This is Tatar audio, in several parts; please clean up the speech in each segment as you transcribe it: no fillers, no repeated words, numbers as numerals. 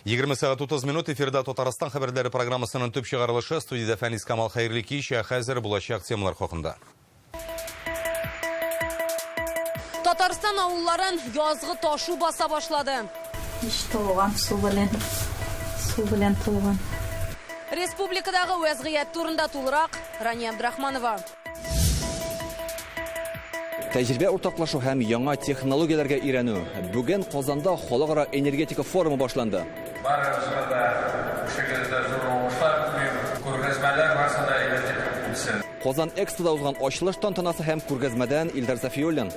20 сәгать 30 минут эфирда Татарстан хәбәрләре программасының төп чыгарылышы. Студиядә Фәнис Камал, хәерле кич. Хәзер булачак темалар хакында. Татарстан авылларын язгы ташу баса башлады. Иш тулган, су белән тулган. Республикадагы вәзгыять турында тулырак Рания Абдрахманова. Тәҗрибә уртаклашу һәм яңа технологияләргә өйрәнү. Бүген Казанда халыкара энергетика форумы башланды. Барыгызга да эшегездә зур уңышлар телим. Күргәзмәләр барысы да әйбәт үтсен. Казан Экспода узган ачылыш тантанасы һәм күргәзмәдән Илдар Сафиуллин.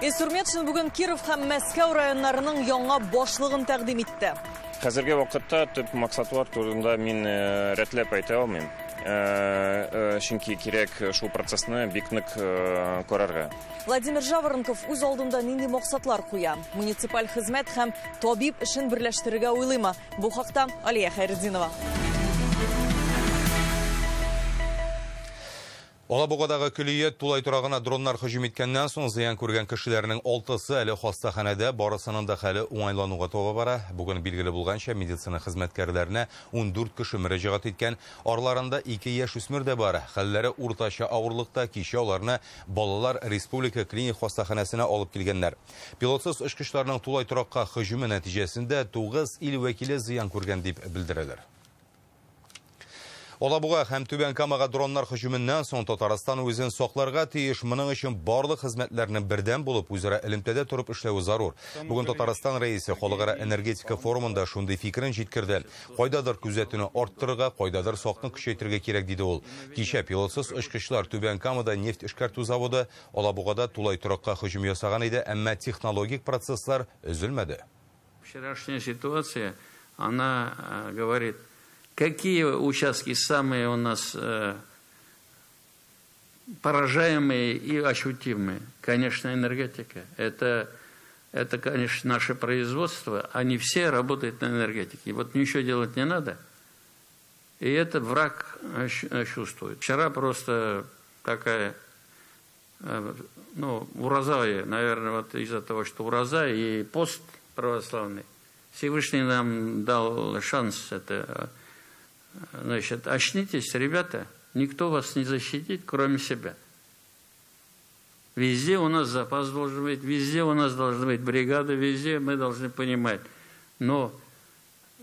Илсур Метшин бүген Киров һәм Мәскәү районнарының яңа башлыгын тәкъдим итте. Хәзерге вакытта төп максатлар турында мин рәтләп әйтә алмыйм. Чөнки кирәк шул процессны бик нык карарга. Владимир Жаворонков үз алдында нинди максатлар куя? Муниципаль хезмәт һәм табиб эшен берләштерергә уйлыймы? Бу хакта Алия Хәйретдинова. Алабугадагы көллият тулай торагына дроннар һөҗүм иткәннән соң зыян күргән кешеләрнең 6-сы әле хастаханәдә, барысының да хәле уңайлануга таба бара. Бүген билгеле булганча, медицина хезмәткәрләренә 14 кеше мөрәҗәгать иткән. Араларында 2 яшь үсмер дә бар. Хәлләре уртача авырлыкта, кичә аларны Балалар республика клиник хастаханәсенә алып килгәннәр. Пилотсыз очкычларның тулай торакка һөҗүме нәтиҗәсендә 9 ил вәкиле зыян күргән дип белдерәләр. Алабуга һәм Түбән Камага дроннар һөҗүменнән соң Татарстан үзен сакларга тиеш. Моның өчен барлык хезмәтләрнең бердәм булып үзара элемтәдә торып эшләве зарур. Бүген Татарстан рәисе халыкара энергетика форумында шундый фикерен җиткерде. Кайдадыр күзәтүне арттырырга, кайдадыр сакны көчәйтергә кирәк, диде ул. Кичә пилотсыз очкычлар Түбән Камада нефть эшкәртү заводы, Алабугада тулай торакка һөҗүм ясаган иде, әмма технологик процесслар өзелмәде. Вчерашняя ситуация, она говорит, какие участки самые у нас поражаемые и ощутимые? Конечно, энергетика. Это, конечно, наше производство. Они все работают на энергетике. Вот ничего делать не надо. И это враг чувствует. Вчера просто такая, ну, ураза, наверное, вот из-за того, что ураза и пост православный, Всевышний нам дал шанс это. Значит, очнитесь, ребята, никто вас не защитит, кроме себя. Везде у нас запас должен быть, везде у нас должны быть бригады, везде мы должны понимать. Но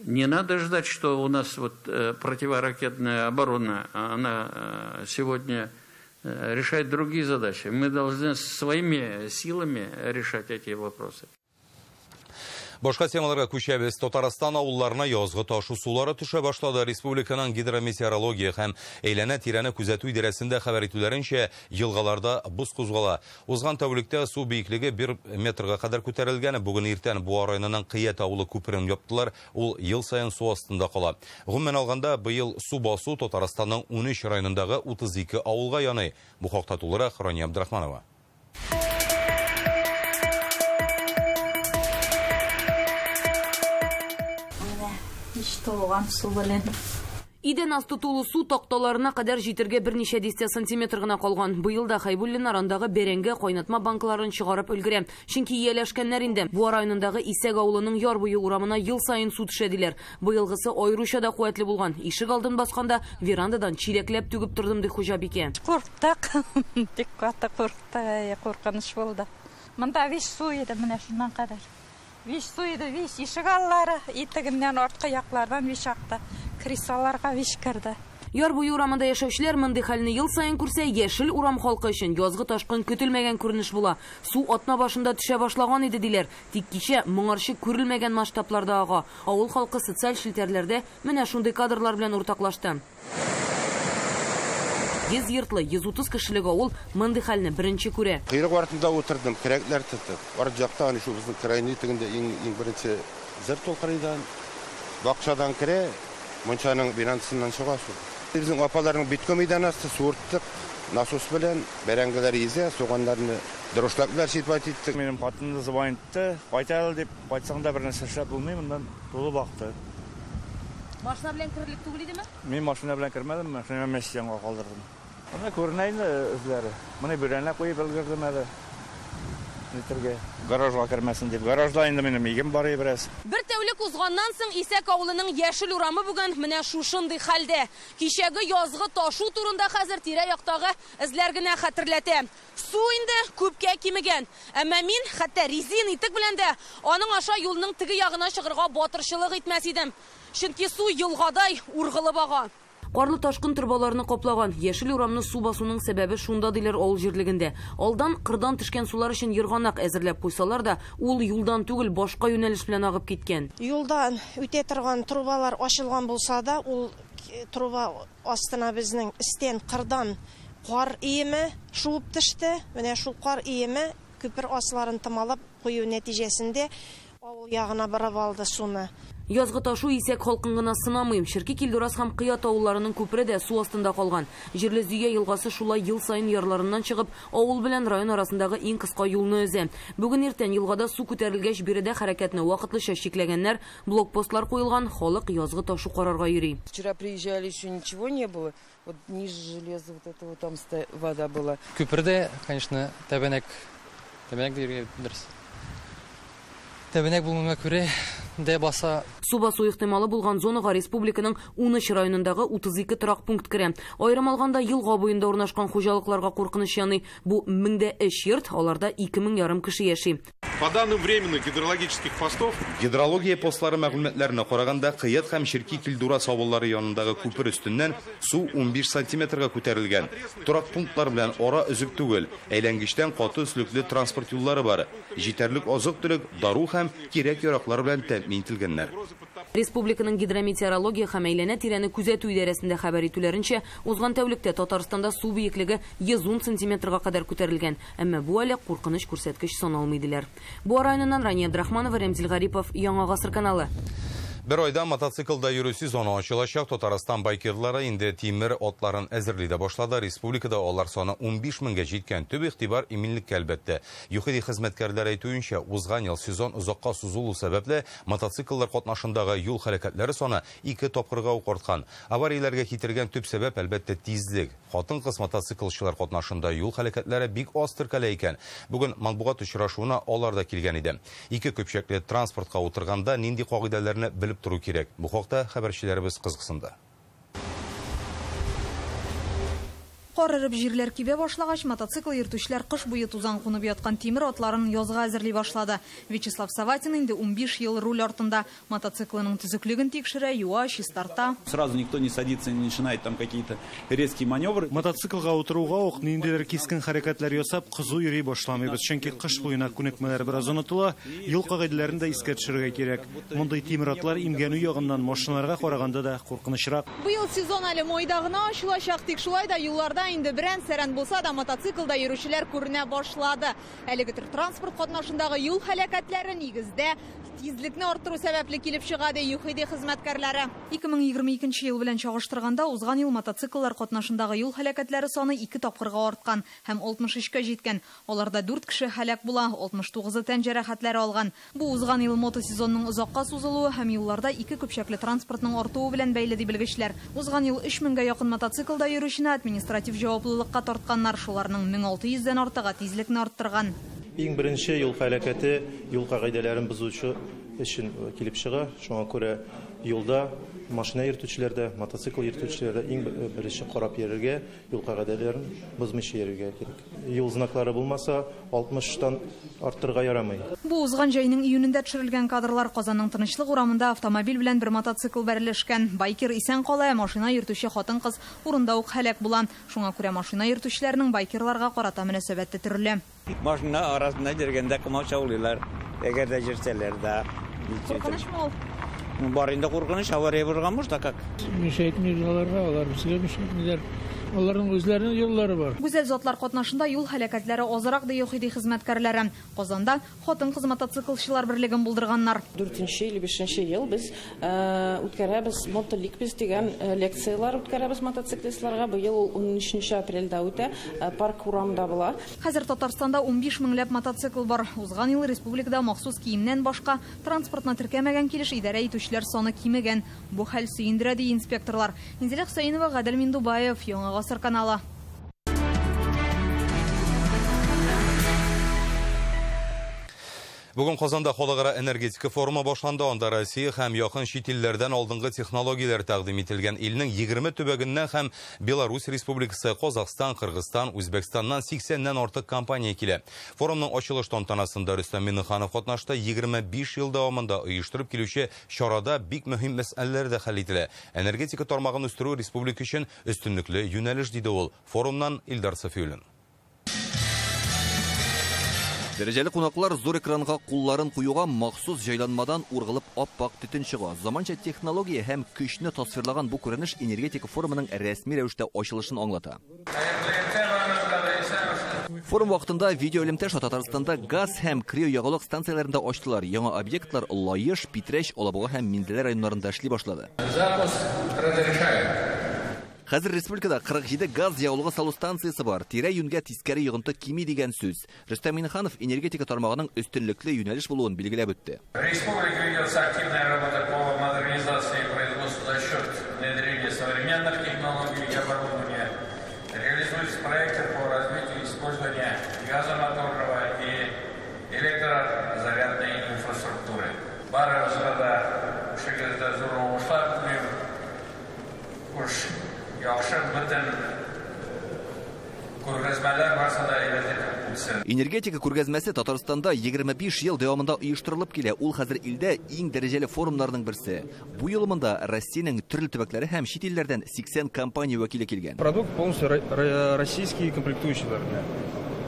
не надо ждать, что у нас вот противоракетная оборона, она сегодня решает другие задачи. Мы должны своими силами решать эти вопросы. Башка темаларга күчәбез. Татарстан авылларына язгы ташу сулары төшә башлады. Республиканың гидрометеорология һәм әйләнә-тирәне күзәтү идарәсендә хәбәр итүләренчә, елгаларда боз кузгала. Узган тәүлектә су биеклеге 1 метрга кадәр күтәрелгән. Бүген иртән Буа районының Кыят авылы күперен яптылар. Ул ел саен су астында кала. Гомумән алганда, быел су басу Татарстанның 13 районындагы 32 авылга яный. Бу хакта тулырак Рания Абдрахманова. Тулган су белән. Идән асты тулы су такталарына кадәр җитергә берничә дистә сантиметр гына калган. Быел да Хәйбуллиннар андагы бәрәңге кайнатма банкаларын чыгарып өлгерә. Чөнки ияләшкәннәр инде. Буа районындагы Исәк авылының яр буе урамына ел саен су төшә диләр. Быелгысы аеруча да куәтле булган. Ишек алдын басканда верандадан чиләкләп түгеп тордым, ди хуҗабикә. Курктык. Бик каты курктык, куркыныч булды. Монда виш су иде, менә шуннан кадәр. Виш су иде, виш ишек аллары, итегеннән арткы яклардан виш акты. Кресаларга виш керде. Яр буе урамында яшәүчеләр мондый хәлне ел саен күрсә, яшел урам халкы өчен язгы ташкын көтелмәгән күренеш була. Су атна башында төшә башлаган иде диләр. Тик кичә моңарчы күрелмәгән масштабларда ага. Авыл халкы социаль челтәрләрдә менә шундый кадрлар белән уртаклашты. 100 йортлы, 130 кешелек авыл мондый хәлне беренче күрә. Кыйрык артында утырдым, керәкләр тотып. Арт жакта аны шу безнең крайный тегендә иң беренче зыр тулкырыйдан, бакчадан керә, мунчаның бинансыннан чыга су. Безнең апаларның битком идән асты суырттык, насос белән бәрәңгеләр изә, суганнарны дрошлаклар ситпат иттек. Минем хатыным звонитты, кайта әле дип, кайтсаң да бер нәрсә эшләп булмый, моннан тулы бакты. Машина белән керерлек түгел идеме? Мин машина белән кермәдем, машина мәчетенә калдырдым. Менә күренә инде үзләре. Моны бүрәнә куеп өлгердем әле. Нитергә, гаражга кермәсен дип. Гаражда инде минем иген бар бераз. Бер тәүлек узганнан соң Исәк авылының яшел урамы бүген менә шушындый хәлдә. Кичәге язгы ташу турында хәзер тирә-яктагы эзләр генә хәтерләтә. Су инде күпкә кимегән. Әмма мин хәтта резин итек белән дә аның аша юлның теге ягына чыгарга батырчылык итмәс идем. Чөнки су елгадай ургылып ага. Карлы ташкын торбаларны каплаган. Яшел урамны су басуның сәбәбе шунда диләр авыл җирлегендә. Алдан кырдан төшкән сулар өчен ерганак әзерләп куйсалар да, ул юлдан түгел, башка юнәлеш белән агып киткән. Юлдан үтә торган трубалар ачылган булса да, ул труба астына безнең истән кырдан кар иеме шуып төште. Менә шул кар иеме күпер асларын томалап кую нәтиҗәсендә авыл ягына барып алды суны. Язгы ташу Исәк халкын гына сынамый. Черки Килдураз һәм Кыят авылларының күпере дә су астында калган. Җирле Зөя елгасы шулай ел саен ярларыннан чыгып, авыл белән район арасындагы иң кыска юлны өзә. Бүген иртән елгада су күтәрелгәч, биредә хәрәкәтне вакытлыча чикләгәннәр, блокпостлар куелган, халык язгы ташу карарга йөри. Вчера приезжали, еще ничего не было. Вот ниже железа вот этого там вода была. Күпердә, конечно, тәбәнәк дигән дөрес. Тәбәнәк булуына күрә дә баса. Су басу ихтималы булган зонага республиканың 13 районындагы 32 торак пункт керә. Аерым алганда елга буенда урнашкан хуҗалыкларга куркыныч яный. Бу 1003 йорт, аларда 2500 кеше яши. По данным временных гидрологических постов, гидрология постлары мәгълүматларына караганда, Кыят һәм Черки Килдураз авыллары янындагы күпер өстеннән су 15 сантиметрга күтәрелгән. Торак пунктлар белән ара өзек түгел. Әйләнгечтән каты өслекле транспорт юллары бар. Җитәрлек азык-төлек, дару һәм кирәк-яраклар белән тәэмин ителгәннәр. Республиканың гидрометеорология һәм әйләнә-тирәне күзәтү идарәсендә хәбәр итүләренчә, узган тәүлектә Татарстанда су биеклеге 110 сантиметрга кадәр күтәрелгән. Әмма бу әле куркыныч күрсәткеч саналмый диләр. Буа районыннан Рания Абдрахманова, Рәмзил Гарипов, Яңа Гасыр каналы. Бер айда мотоциклда йөрү сезоны ачылачак. Татарстан байкерлары инде тимер атларын әзерли дә башлады. Республикада алар саны 15 меңгә җиткән. Төп игътибар иминлеккә әлбәттә. ЮХИДИ хезмәткәрләре әйтүенчә, узган ел сезон озакка сузылу сәбәпле мотоцикллар катнашындагы юл хәрәкәтләре саны 2 тапкырга ук арткан. Аварияләргә китергән төп сәбәп әлбәттә тизлек. Хатын-кыз мотоциклчылар катнашында юл хәрәкәтләре бик аз теркәлә икән. Бүген матбугат очрашуына алар да килгән иде. Ике көпчәкле транспортка утырганда нинди кагыйдәләрне белеп тору кирәк. Бу хакта хәбәрчеләребез кызыксынды. Кар эреп җирләр кибә башлагач, мотоцикл йөртүчеләр кыш буе тузан кунып яткан тимер атларын язга әзерли башлады. Вячеслав Саватин инде 15 ел руль артында. Мотоциклының төзеклеген тикшерә, юа, чистарта. Сразу никто не садится, не начинает там какие-то резкие маневры. Мотоциклга утыруга ук ниндидер кискен хәрәкәтләр ясап, кызу йөри башламыйбыз. Чөнки кыш буена күнекмәләр бераз онытыла, юл кагыйдәләрен дә искә төшерергә кирәк. Мондый тимер атлар имгәнү ягыннан машиналарга караганда да куркынычрак. Быел сезон әле майда гына ачылачак, тик шулай да юлларда инде берән-сәрән булса да мотоциклда йөрүчеләр күренә башлады. Әлеге төр транспорт катнашындагы юл һәлакәтләре нигездә тизлекне арттыру сәбәпле килеп чыга, ди ЮХИДИ хезмәткәрләре. 2022 ел белән чагыштырганда узган ел мотоцикллар катнашындагы юл һәлакәтләре саны 2 тапкырга арткан һәм 63-кә җиткән. Аларда 4 кеше һәлак була, 69-ы тән җәрәхәтләре алган. Бу узган ел мотосезонның озакка сузылуы һәм юлларда ике көпчәкле транспортның артуы белән бәйле, ди белгечләр. Узган ел 3000-гә якын мотоциклда йөрүчене административ җаваплылыкка тартканнар, шуларның 1600-дән артыгы тизлекне арттырган. Иң беренче юл һәлакәте юл кагыйдәләрен бозучы өчен килеп чыга. Шуңа күрә юлда машина йөртүчеләр дә, мотоцикл йөртүчеләр дә иң беренче карап йөрергә, юл кагыйдәләрен бозмыйча йөрергә кирәк. Юл знаклары булмаса, 60-тан арттырырга ярамый. Бу узган җәйнең июнендә төшерелгән кадрлар. Казанның Тынычлык урамында автомобиль белән бер мотоцикл бәрелешкән. Байкер исән кала, машина йөртүче хатын-кыз урында ук һәлак була. Шуңа күрә машина йөртүчеләрнең байкерларга карата мөнәсәбәте төрле. Машина арасында йөргәндә комачаулыйлар, әгәр дә йөрсәләр дә. Куркынычмы ул? Бар инде куркыныч, авария булган булса как. Мешәйтмибез аларга, алар безгә мешәйтмиләр. Аларның үзләренең юллары бар. Гүзәл затлар катнашында юл һәлакәтләре азрак, ди ЮХИДИ хезмәткәрләре. Казанда хатын-кыз мотоциклчылар берлеген булдырганнар. 4-нче или 5-нче ел без үткәрәбез мотоликбез дигән лекцияләр үткәрәбез мотоциклистларга. Быел ул 13 апрельдә үтә, парк урамында була. Хәзер Татарстанда 15 меңләп мотоцикл бар. Узган ел республикада махсус киемнән башка транспортны теркәмәгән килеш идарә итүчеләр саны кимегән. Бу хәл сөендерә, ди инспекторлар. Инзилә Хөсәенова, Гадел Миндубаев, Яңа Гасыр каналы. Бүген Казанда халыкара энергетика форумы башланды. Анда Россия һәм якын чит илләрдән алдынгы технологияләр тәкъдим ителгән. Илнең 20 төбәгеннән һәм Беларусь Республикасы, Казахстан, Кыргызстан, Үзбәкстаннан 80-нән артык компания килә. Форумның ачылыш тантанасында Рөстәм Миңнеханов катнашты. 25 ел дәвамында оештырып килүче чарада бик мөһим мәсьәләләр дә хәл ителә. Энергетика тармагын үстерү республика өчен өстенлекле юнәлеш, диде ул. Форумнан Илдар Сафиуллин. Дәрәҗәле кунаклар зур экранга кулларын куюга махсус җайланмадан ургылып ап-ак төтен чыга. Заманча технология һәм көчне тасвирлаган бу күренеш энергетика форумының рәсми рәвештә ачылышын аңлата. Форум вакытында видеоэлемтә аша Татарстанда газ һәм криоягулык станцияләрендә ачтылар. Яңа объектлар Лаеш, Питрәч, Алабуга һәм Минзәлә районнарында эшли башлады. Запуск разрешают. Хәзер республикада 47 газ ягулыгы салу станциясе бар. Тирә-юньгә тискәре йогынты кими дигән сүз. Рөстәм Миңнеханов энергетика тармагының өстенлекле юнәлеш булуын билгеләп үтте. Республика ведется активная работа по модернизации производства за счет внедрения современных технологий и оборудования. Реализуются проекты по развитию использования газомоторного и электрозарядной инфраструктуры. Барыбызга да эшегездә зур уңышлар телим. Уш яхшы бөтен күргәзмәләр барсы да әйбәт итеп үтсен. Энергетика күргәзмәсе Татарстанда 25 ел дәвамында оештырылып килә. Ул хәзер илдә иң дәрәҗәле форумнарның берсе. Бу юлы монда Россиянең төрле төбәкләре һәм чит илләрдән 80 компания вәкиле килгән. Продукт полностью российские комплектующиелар.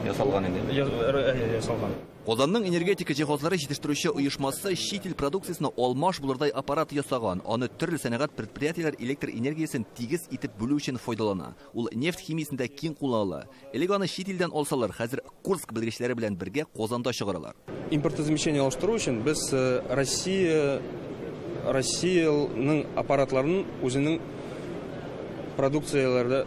Ясалган инде. Ясалган. Казанның энергетика җиһазлары җитештерүче оешмасы чит ил продукциясенә алмаш булырдай аппарат ясаган. Аны төрле сәнәгать предприятиеләр электр энергиясен тигез итеп бүлү өчен файдалана. Ул нефть химиясендә киң кулланыла. Элек аны чит илдән алсалар, хәзер Курск белгечләре белән бергә Казанда чыгаралар. Импортозамещение алыштыру өчен без Россиянең аппаратларын үзенең продукцияләрдә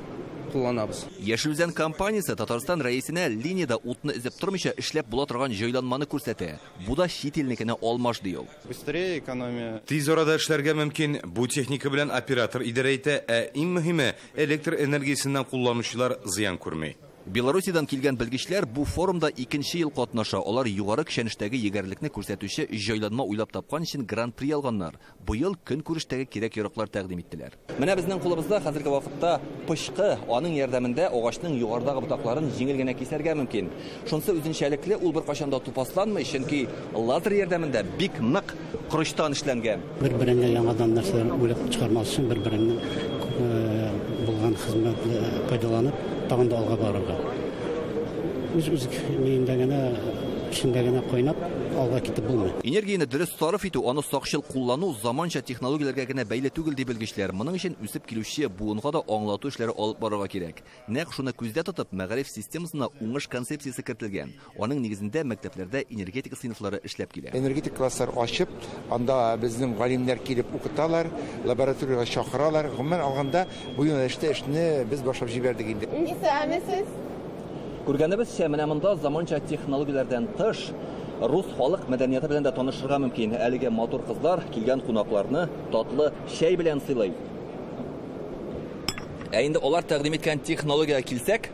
кулланабыз. Яшел Үзән компаниясе Татарстан рәисенә линиядә утны өзеп тормыйча эшләп була торган җайланманы күрсәтә. Бу да чит илнекенә алмаш ди ул. Быстрее экономия. Тиз арада эшләргә мөмкин. Бу техника белән оператор идарә итә, ә иң мөһиме электр энергиясеннән кулланучылар зыян күрми. Белоруссиядән килгән белгечләр бу форумда икенче ел катнаша. Алар югары көчәнештәге егәрлекне күрсәтүче җайланма уйлап тапкан өчен гран-при алганнар. Быел көнкүрештәге кирәк-яраклар тәкъдим иттеләр. Менә безнең кулыбызда хәзерге вакытта пычкы, аның ярдәмендә агачның югарыдагы ботакларын җиңел генә кисәргә мөмкин. Шунысы үзенчәлекле, ул беркайчан да тупасланмый, чөнки лазер ярдәмендә бик нык корычтан эшләнгән. Бер-береңә яңадан нәрсәләр уйлап чыгармас өчен бер-береңнең булган хезмәтне файдаланып тагын да алга барырга. Үз-үз миендә генә, эчендә генә кайнап алга китеп булмый. Энергияне дөрес сарыф итү, аны сакчыл куллану заманча технологияләргә генә бәйле түгел ди белгечләр. Моның өчен үсеп килүче буынга да аңлату эшләре алып барырга кирәк. Нәкъ шуны күздә тотып, мәгариф системасына уңыш концепциясе кертелгән. Аның нигезендә мәктәпләрдә энергетика сыйныфлары эшләп килә. Энергетик класслар ачып, анда безнең галимнәр килеп укыталар, лабораториягә чакыралар. Гомумән алганда, бу юнәлештә эшне без башлап җибәрдек инде. Исәнмесез. Күргәнебезчә, менә монда заманча технологияләрдән тыш рус халык мәдәнияте белән дә танышырга мөмкин. Әлеге матур кызлар килгән кунакларны татлы чәй белән сыйлый. Ә инде алар тәкъдим иткән технологиягә килсәк,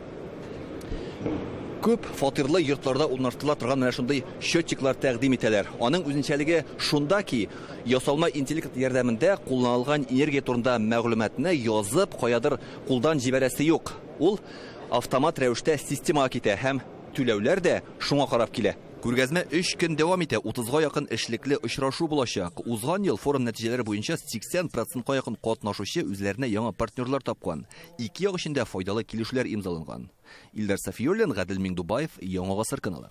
күп фатирлы йортларда урнаштырыла торган менә шундый счетчиклар тәкъдим итәләр. Аның үзенчәлеге шунда ки, ясалма интеллект ярдәмендә кулланылган энергия турында мәгълүматны язып, каядыр кулдан җибәрәсе юк. Ул автомат рәвештә системага китә һәм түләүләр дә шуңа карап килә. Күргәзмә 3 көн дәвам итә, 30га якын эшлекле очрашу булачак. Узган ел форум нәтиҗәләре буенча 80%ка якын катнашучы үзләренә яңа партнерлар тапкан. Ике як өчен дә файдалы килешүләр имзаланган. Илдар Сафиуллин, Гадел Миңдубаев, Яңа Гасыр каналы.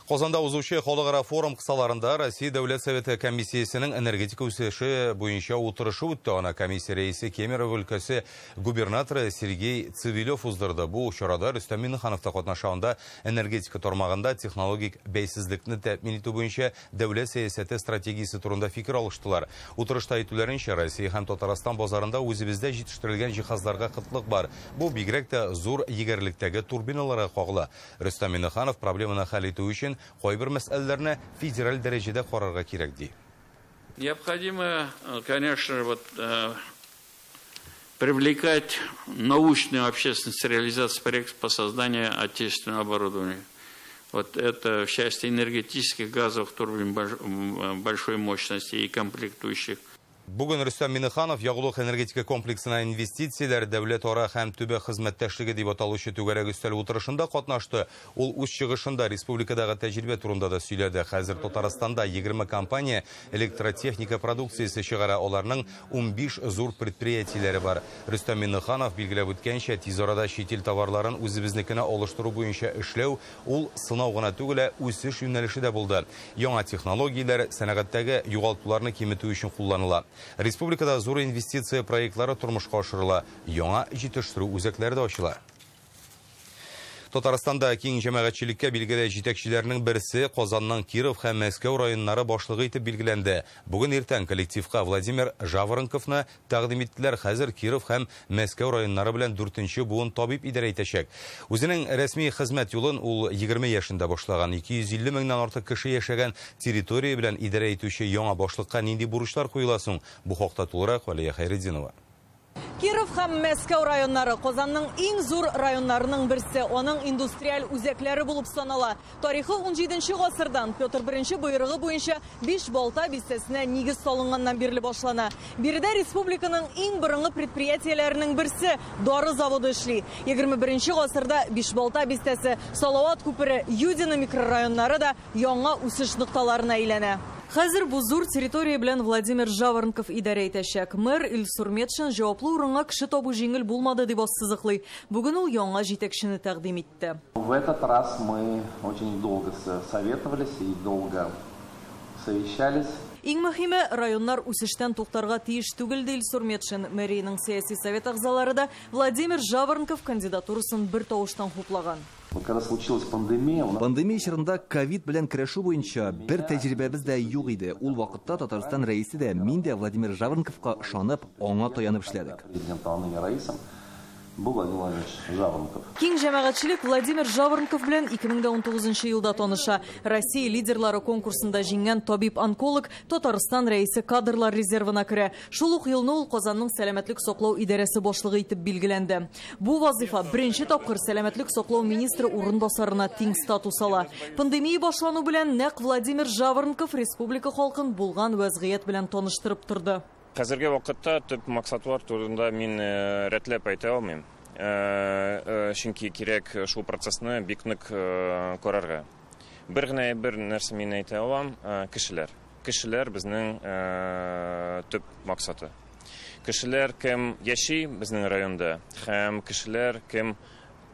Казанда узучы халыкара форум кысаларында Россия Дәүләт Советы комиссиясенең энергетика үсеше буенча утырышы үтте. Аны комиссия рәисе Кемерово өлкәсе губернаторы Сергей Цивилев уздырды. Бу чарада Рөстәм Миңнеханов та катнаша. Анда энергетика тармагында технологик бәйсезлекне тәэмин итү буенча дәүләт сәясәте стратегиясе турында фикер алыштылар. Утырышта әйтүләренчә, Россия һәм Татарстан базарында үзебездә җитештерелгән җиһазларга кытлык бар. Бу бигрәк тә зур егәрлектәге турбиналарга кагыла. Рөстәм Миңнеханов проблеманы хәл итү өчен кайбер мәсьәләләрне федераль дәрәҗәдә карарга кирәк ди. Необходимо, конечно, привлекать научную общественность к реализации проектов по созданию отечественного оборудования. Вот это в части энергетических газовых турбин большой мощности и комплектующих. Бүген Рөстәм Миңнеханов ягулык энергетика комплексына инвестицияләр дәүләт-ара һәм төбәк хезмәттәшлеге дип аталучы түгәрәк өстәл утырышында катнашты. Ул үз чыгышында республикадагы тәҗрибә турында да сөйләде. Хәзер Татарстанда 20 компания электротехника продукциясе чыгара, аларның 15 зур предприятиеләре бар. Рөстәм Миңнеханов билгеләп үткәнчә, тиз арада чит ил товарларын үзебезнекенә алыштыру буенча эшләү ул сынау гына түгел, ә үсеш юнәлеше дә булды. Яңа технологияләр сәнәгатьтәге югалтуларны киметү өчен кулланыла. Республикада зур инвестиция проектлары тормышка ашырыла, яңа җитештерү үзәкләре дә ачыла. Татарстанда киң җәмәгатьчелеккә билгеле җитәкчеләрнең берсе Казанның Киров һәм Мәскәү районнары башлыгы итеп билгеләнде. Бүген иртән коллективка Владимир Жаворонковны тәкъдим иттеләр. Хәзер Киров һәм Мәскәү районнары белән 4нче буын табиб идарә итәчәк. Үзенең рәсми хезмәт юлын ул 20 яшендә башлаган. 250 меңнән артык кеше яшәгән территория белән идарә итүче яңа башлыкка нинди бурычлар куела соң? Бу хакта тулырак Валия Хәйретдинова. Киров һәм Мәскәү районнары Казанның иң зур районнарының берсе, аның индустриаль үзәкләре булып санала. Тарихы 17 гасырдан Петр I боерыгы буенча Бишбалта бистәсенә нигез салынганнан бирле башлана. Биредә республиканың иң борынгы предприятиеләренең берсе дары заводы эшли. 21 гасырда Бишбалта бистәсе, Салават күпере, Юдино микрорайоннары да яңа үсеш нокталарына әйләнә. Хәзер бу зур территория белән Владимир Жаворонков идарә итәчәк. Мэр Илсур Метшин җаваплы урынга кеше табу җиңел булмады дип ассызыклый. Бүген ул яңа җитәкчене тәкъдим итте. В этот раз мы очень долго советовались и долго совещались. Иң мөһиме, районнар үсештән туктарга тиеш түгел, ди Илсур Метшин. Мэриянең сәяси совет әгъзалары да Владимир Жаворонков кандидатурасын бер тавыштан хуплаган. Когда случилась пандемия, Пандемия чорында ковид белән көрәшү буенча бер тәҗрибәбез дә юк иде. Ул вакытта Татарстан рәисе дә, мин дә Владимир Жаворонковка ышанып, аңа таянып эшләдек. Был Владимир Владимирович Жаворонков. Киң җәмәгатьчелек Владимир Жаворонков белән 2019 елда таныша. Россия лидерлары конкурсында җиңгән табиб-онколог Татарстан рәисе кадрлар резервына керә. Шул ук елны ул Казанның сәламәтлек саклау идарәсе башлыгы итеп билгеләнде. Бу вазифа беренче тапкыр сәламәтлек саклау министры урынбасарына тиң статус ала. Пандемия башлану белән нәкъ Владимир Жаворонков республика халкын булган вәзгыять белән таныштырып торды. Хәзерге вакытта төп максатлар турында мин рәтләп әйтә алмыйм. Чөнки кирәк шул процессны бик нык карарга. Бер генә бер нәрсә мин әйтә алам, кешеләр. Кешеләр безнең төп максаты. Кешеләр кем яши безнең районда һәм кешеләр кем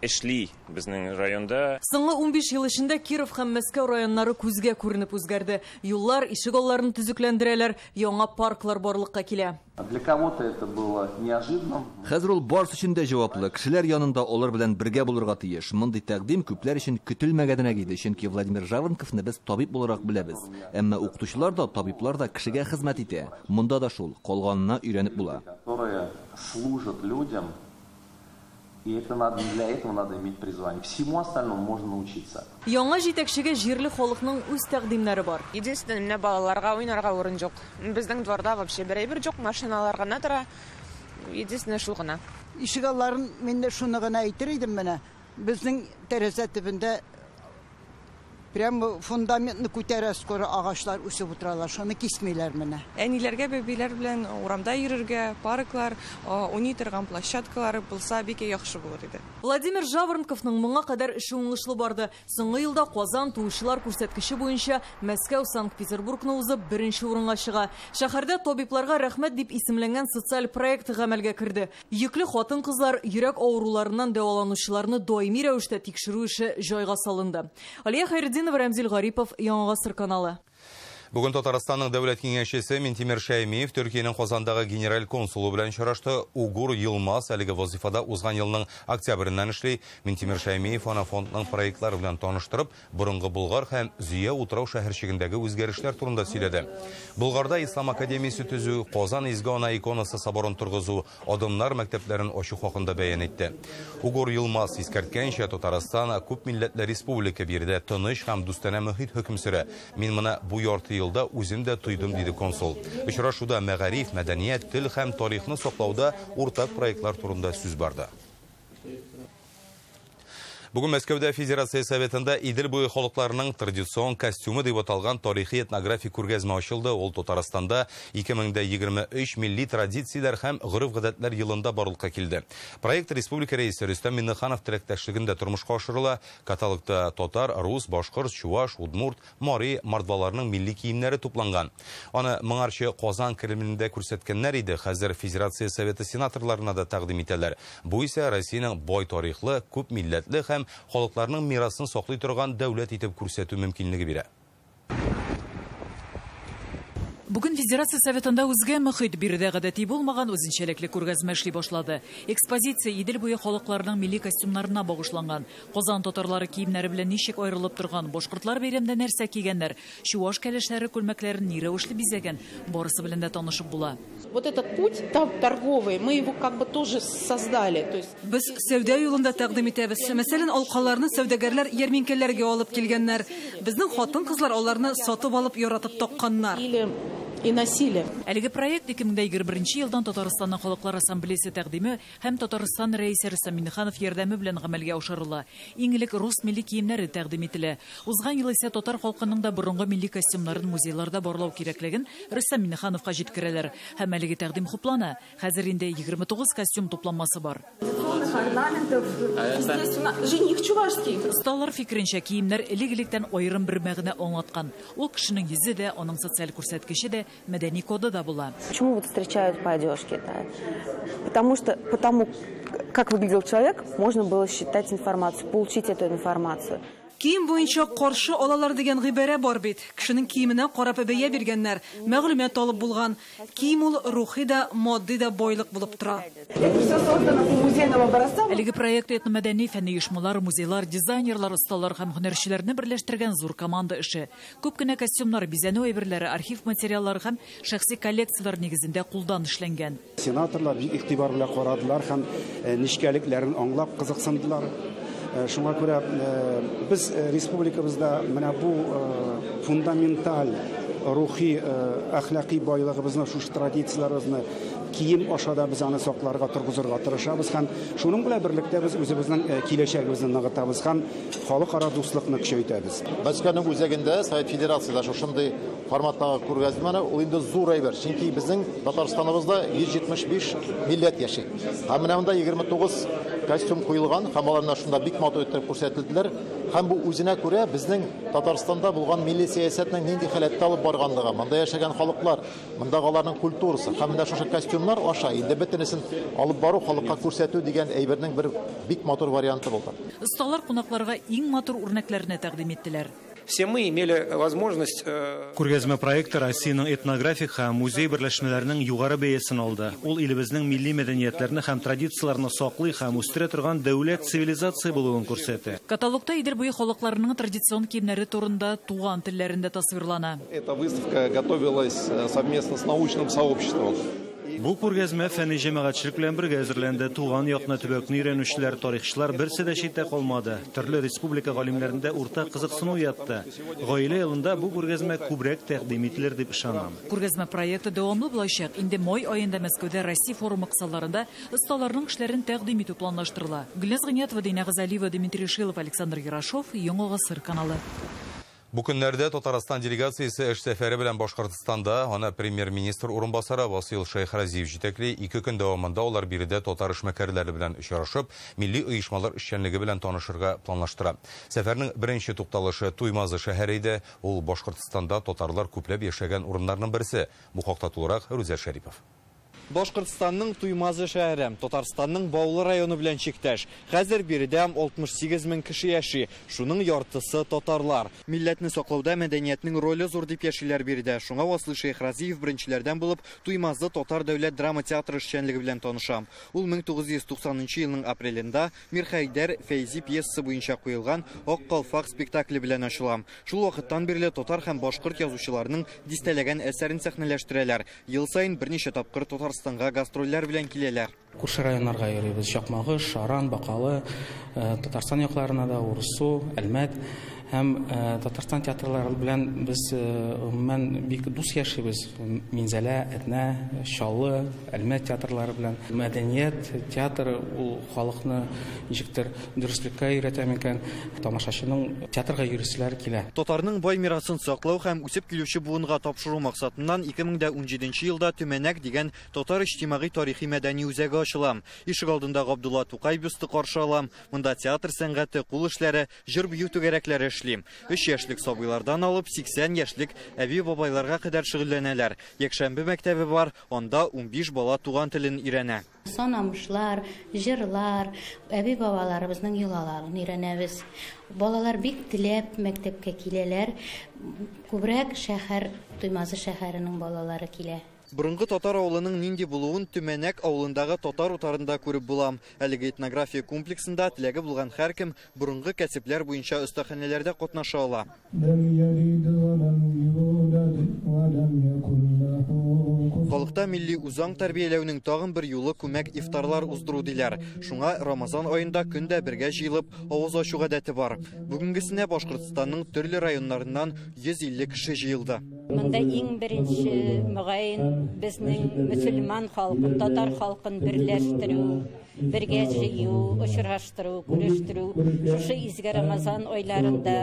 эшли безнең районда. Соңгы 15 ел эчендә Киров һәм Мәскәү районнары күзгә күренеп үзгәрде. Юллар, ишек алларын төзекләндерәләр, яңа парклар барлыкка килә. Для кого-то это было неожиданно. Хәзер ул барысы өчен дә җаваплы. Кешеләр янында алар белән бергә булырга тиеш. Мондый тәкъдим күпләр өчен көтелмәгәнрәк иде, чөнки Владимир Жаворонковны без табиб буларак беләбез. Әмма укытучылар да, табиблар да кешегә хезмәт итә. Монда да шул, калганына өйрәнеп була. Которые служат людям. И это надо, для этого надо иметь призвание. Всему остальному можно научиться. Яңа җитәкчегә җирле халыкның үз тәкъдимнәре бар. Единственное, менә балаларга уйнарга урын юк. Безнең дворда вообще бер әйбер юк, машиналар гына тора. Единственное, шул гына. Ишек алларын мин дә шуны гына әйтер идем менә. Безнең тәрәзә төбендә прямо фундаментны күтәрә скоро агачлар үсеп утыралар, шуны кисмиләр менә. Әниләргә бәбиләр белән урамда йөрергә, парклар, уйный торган площадкалар булса бик яхшы булыр иде. Владимир Жаворонковның моңа кадәр эше уңышлы барды. Соңгы елда Казан туучылар күрсәткече буенча Мәскәү, Санкт-Петербургны узып беренче урынга чыга. Шәһәрдә табибларга рәхмәт дип исемләнгән социаль проект гамәлгә керде. Йөкле хатын-кызлар йөрәк авыруларыннан дәваланучыларны даими рәвештә тикшерү эше җайга салынды. Алия Хәйретдинова, Рәмзил Гарипов, Яңа Гасыр каналы. Бүген Татарстанның дәүләт киңәшчесе Минтимер Шәймиев Төркиянең Казандагы генераль консулы белән очрашты. Угур Йылмаз әлеге вазифада узган елның октябреннән эшли. Минтимер Шәймиев аны фондның проектлары белән таныштырып, борынгы Болгар һәм Зөя утрау шәһәрчегендәге үзгәрешләр турында сөйләде. Болгарда Ислам академиясе төзү, Казан Изге Ана иконасы соборын торгызу, адымнар мәктәпләрен ачу хакында бәян итте. Угур Йылмаз искәрткәнчә, Татарстан күп милләтле республика, биредә тыныч һәм дустанә мөхит хөкем сөрә. Мин моны бу ярты елда үзем дә тойдым, диде консул. Очрашуда мәгариф, мәдәният, тел һәм тарихны саклауда уртак проектлар турында сүз барды. Бүген Мәскәүдә Федерация Советында Идел буе халыкларының традицион костюмы дип аталган тарихи этнографик күргәзмә ачылды. Ул Татарстанда 2023 милли традицияләр һәм гореф-гадәтләр елында барлыкка килде. Проект Республика Рәисе Рөстәм Миңнеханов теләктәшлегендә тормышка ашырыла. Каталогта татар, рус, башкорт, чуваш, удмурт, мари, мордваларның милли киемнәре тупланган. Аны моңарчы Казан Кремлендә күрсәткәннәр иде. Хәзер Федерация Советы сенаторларына да тәкъдим итәләр. Бу исә Россиянең бай тарихлы, күп милләтле һәм халыкларның мирасын саклый торган дәүләт итеп күрсәтү мөмкинлеге бирә. Бүген Федерация Советында үзгә мөхит, биредә гадәти булмаган үзенчәлекле күргәзмә эшли башлады. Экспозиция Идел буе халыкларының милли костюмнарына багышланган. Казан татарлары киемнәре белән ничек аерылып торган, башкортлар бәйрәмдә нәрсә кигәннәр, чуваш кәләшләре күлмәкләрен ни рәвешле бизәгән, барысы белән дә танышып була. Вот этот путь торговый, мы его как бы тоже создали. То есть Без сәүдә юлында тәкъдим итәбез. Мәсәлән, алкаларны сәүдәгәрләр ярминкәләргә алып килгәннәр. Безнең хатын-кызлар аларны сатып алып яратып такканнар. И насилие. Әлеге проект 2021 елдан Татарстанның Халыклар Ассамблеясы тәкъдиме һәм Татарстан Рәисе Рөстәм Миңнеханов ярдәме белән гамәлгә ашырыла. Иң элек рус милли киемнәре тәкъдим ителә. Узган ел исә татар халкының да борынгы милли костюмнарын музейларда барлау кирәклеген Рөстәм Миңнехановка җиткерәләр. Һәм әлеге тәкъдим хуплана. Хәзер инде 29 костюм тупланмасы бар. Жених чувашский. Осталар фикеренчә, киемнәр элек-электән аерым бер мәгънә аңлаткан. Ул кешенең йөзе дә, аның социаль күрсәткече дә, мәдәни коды да була. Почему вот встречают по одежке? Да? Потому что потому, как выглядел человек, можно было считать информацию, получить эту информацию. Кием буенча каршы алалар дигән гыйбарә бар бит. Кешенең киеменә карап бәя биргәннәр, мәгълүмат алып булган. Кием ул рухи да, матди да байлык булып тора. Әлеге проект этномәдәни фәнни оешмалар, музейлар, дизайнерлар, осталар һәм һөнәрчеләрне берләштергән зур команда эше. Күп кенә костюмнар, бизәнү әйберләре, архив материаллары һәм шәхси коллекцияләр нигезендә кулдан эшләнгән. Сенаторлар бик игътибар белән карадылар һәм нечкәлекләрен аңлап кызыксындылар. Шуңа күрә без республикабызда менә бу фундаменталь рухи, әхлаки байлыгыбызны, шушы традицияләребезне кием аша да без аны сакларга, торгызырга тырышабыз һәм шуның белән берлектә без үзебезнең киләчәгебезне ныгытабыз һәм халыкара дуслыкны көчәйтәбез. Мәскәүнең үзәгендә Совет Федерациясендә шушындый форматтагы күргәзмәне ул инде зур әйбер, чөнки безнең Татарстаныбызда 175 милләт яши. Һәм менә монда 29 костюм куелган һәм алар шунда бик матур итеп күрсәтелделәр. Һәм бу үзенә күрә безнең Татарстанда булган милли сәясәтнең нинди халәттә алып барганлыгы, монда яшәгән халыклар, мондагы аларның культурасы һәм менә шушы костюмнар аша инде бөтенесен алып бару, халыкка күрсәтү дигән әйбернең бер бик матур варианты булды. Осталар кунакларга иң матур үрнәкләрне тәкъдим иттеләр. Все мы имели возможность. Күргәзмә проекты Россиянең этнографик һәм музей берләшмәләренең югары бәясен алды. Ул илебезнең милли мәдәниятләрне һәм традицияләрне саклый һәм үстерә торган дәүләт цивилизация булуын күрсәтә. Каталогта Идел буе халыкларының традицион киемнәре турында туган телләрендә тасвирлана. Эта выставка готовилась совместно с научным сообществом. Бу күргәзмә фәнни җәмәгатьчелек белән бергә әзерләнде. Туган якны, төбәкне өйрәнүчеләр, тарихчылар берсе дә читтә калмады. Төрле республика галимнәрендә уртак кызыксыну уятты. Гаилә елында бу күргәзмә күбрәк тәкъдим ителер дип ышанам. Күргәзмә проекты дәвамлы булачак. Инде май аенда Мәскәүдә Россия форумы кысаларында осталарның эшләрен тәкъдим итү планлаштырыла. Гөлназ Гыйниятова, Динә Газалиева, Дмитрий Шилов, Александр Ярошов, Яңа Гасыр каналы. Бу көннәрдә Татарстан делегациясе эш сәфәре белән Башкортстанда, аны премьер-министр урынбасары Васил Шәйхразиев җитәкли. 2 көн дәвамында алар биредә татар эшмәкәрләре белән очрашып, милли оешмалар эшчәнлеге белән танышырга планлаштыра. Сәфәрнең беренче тукталышы Туймазы шәһәре иде. Ул Башкортстанда татарлар күпләп яшәгән урыннарның берсе. Бу хакта тулырак Рүзәл Шәрипов. Башкортстанның Туймазы шәһәре Татарстанның Баулы районы белән чиктәш. Хәзер биредә 68 мең кеше яши. Шуның яртысы татарлар. Милләтне саклауда мәдәниятнең роле зур дип яшиләр биредә. Шуңа Васил Шәйхразиев беренчеләрдән булып Туймазы татар дәүләт драма театры эшчәнлеге белән таныша. Ул 1990 елның апрелендә Мирхәйдәр Фәйзи пьесасы буенча куелган Ак калфак спектакле белән ачыла. Шул вакыттан бирле татар һәм башкорт язучыларының дистәләгән әсәрен сәхнәләштерәләр. Ел саен берничә тапкыр Татарстанга гастрольләр белән киләләр. Күрше районнарга йөрибез. Чакмагыш, Шаран, Бакалы, Татарстан якларына да, Урыссу, Әлмәт Һәм Татарстан театрлары белән без гомумән бик дус яшибез. Минзәлә, Әтнә, Чаллы, Әлмәт театрлары белән. Мәдәният, театр ул халыкны ничектер дөреслеккә өйрәтә микән? Тамашачының театрга йөриселәре килә. Татарның бай мирасын саклау һәм үсеп килүче буынга тапшыру максатыннан 2017 елда Төмәнәк дигән татар иҗтимагый тарихи мәдәни үзәге ачыла. Ишегалдында Габдулла Тукай бюсты каршы ала. Монда театр сәнгате, кул эшләре, җыр-бию түгәрәкләре эшли. 3 яшьлек сабыйлардан алып 80 яшьлек әби-бабайларга кадәр шөгыльләнәләр. Якшәмбе мәктәбе бар, анда 15 бала туган телен өйрәнә. Санамышлар, җырлар, әби-бабаларыбызның йолаларын өйрәнәбез. Балалар бик теләп мәктәпкә киләләр. Күбрәк шәһәр, Туймазы шәһәренең балалары килә. Борынгы татар авылының нинди булуын Төмәнәк авылындагы татар утарында күреп була. Әлеге этнография комплексында теләге булган һәркем борынгы кәсепләр буенча остаханәләрдә катнаша ала. Халыкта милли үзаң тәрбияләүнең тагын бер юлы күмәк ифтарлар уздыру диләр. Шуңа Рамазан аенда көндә бергә җыелып авыз ачу гадәте бар. Бүгенгесенә Башкортстанның төрле районнарыннан 150 кеше җыелды. Монда иң беренче мөгаен безнең мөселман халкын, татар халкын берләштерү, бергә җыю, очраштыру, күрештерү, шушы изге Рамазан айларында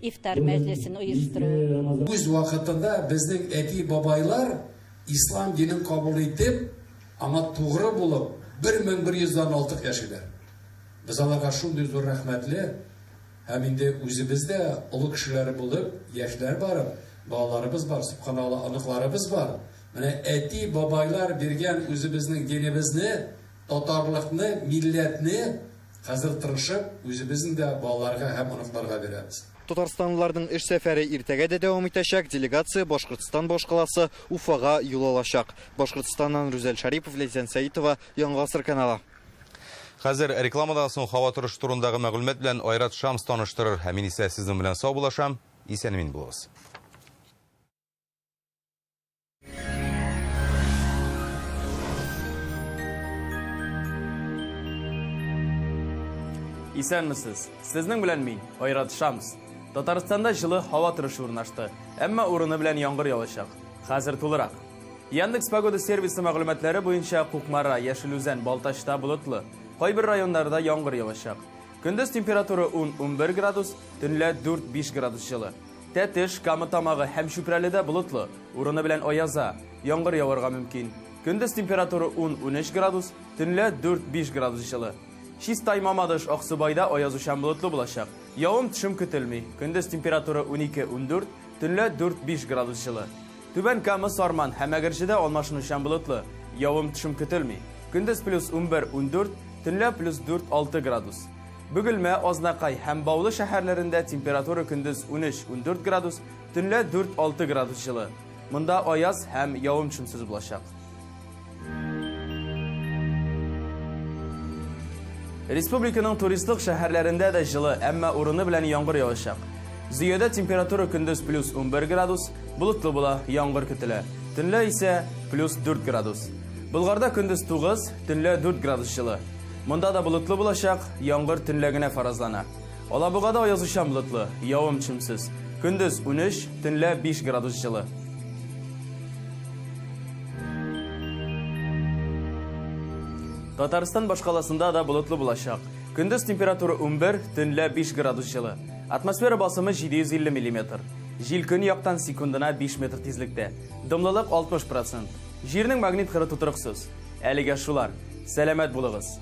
ифтар мәҗлесен оештыру. Үз вакытында безнең әти-бабайлар ислам динен кабул итеп, аңа тугры булып 1100-дән артык яшиләр. Без аларга шундый зур рәхмәтле һәм инде үзебез дә олы кешеләр булып, яшьләр барып, балаларыбыз бар, субханалла, оныкларыбыз бар. Менә әти бабайлар биргән үзебезнең динебезне, татарлыкны, милләтне хәзер тырышып үзебезнең дә балаларга һәм оныкларга бирәбез. Татарстанлыларның эш сәфәре иртәгә дә дәвам итәчәк. Делегация Башкортстан башкаласы Уфага юл алачак. Башкортстаннан Рүзәл Шарипов, Ләйсән Сәитова, Яңа Гасыр каналы. Хәзер рекламадан соң һава торышы турындагы мәгълүмат белән Айрат Шамс таныштырыр. Ә мин исә сезнең белән саубуллашам. Исән-имин булыгыз. Исәнмесез. Сезнең белән мин, Айрат Шамс. Татарстанда җылы һава торышы урнашты, әмма урыны белән яңгыр явачак. Хәзер тулырак. Яндекс Погода сервисы мәгълүматлары буенча Кукмара, Яшел Үзән, Балтачта болытлы. Кайбер районнарда яңгыр явачак. Көндез температура 10-11 градус, төнлә 4-5 градус җылы. Тәтеш, Кама Тамагы һәм Чүпрәледә болытлы, урыны белән аяза, яңгыр яварга мөмкин. Көндез температура 10-13 градус, төнлә 4-5 градус җылы. Чистай, Мамадыш, Аксубайда аязучан болытлы булачак. Явым төшем көтелми. Көндез температура 12-14, төнлә 4-5 градус җылы. Түбән Кама, Сарман һәм Әгерҗедә алмашынучан болытлы. Явым төшем көтелми. Көндез плюс 11-14, төнлә плюс 4-6 градус. Бөгелмә, Азнакай һәм Баулы шәһәрләрендә температура көндез 13-14 градус, төнлә 4-6 градус җылы. Монда аяз һәм явым төшемсез булачак. Республиканың туристлык шәһәрләрендә дә җылы, әмма урыны белән яңгыр явачак. Зөядә температура көндез плюс 11 градус, болытлы була, яңгыр көтелә. Төнлә исә плюс 4 градус. Болгарда көндез 9, төнлә 4 градус җылы. Монда да болытлы булачак, яңгыр төнлә генә фаразлана. Алабугада аязучан болытлы, явым төшемсез. Көндез 13, төнлә 5 градус җылы. Татарстан башкаласында да болытлы булачак. Көндез температура 11, төнлә 5 градус җылы. Атмосфера басымы 750 миллиметр. Җил көньяктан секундына 5 метр тизлектә. Дымлылык 60%. Җирнең магнит кыры тотрыксыз. Әлегә шулар. Сәламәт булыгыз.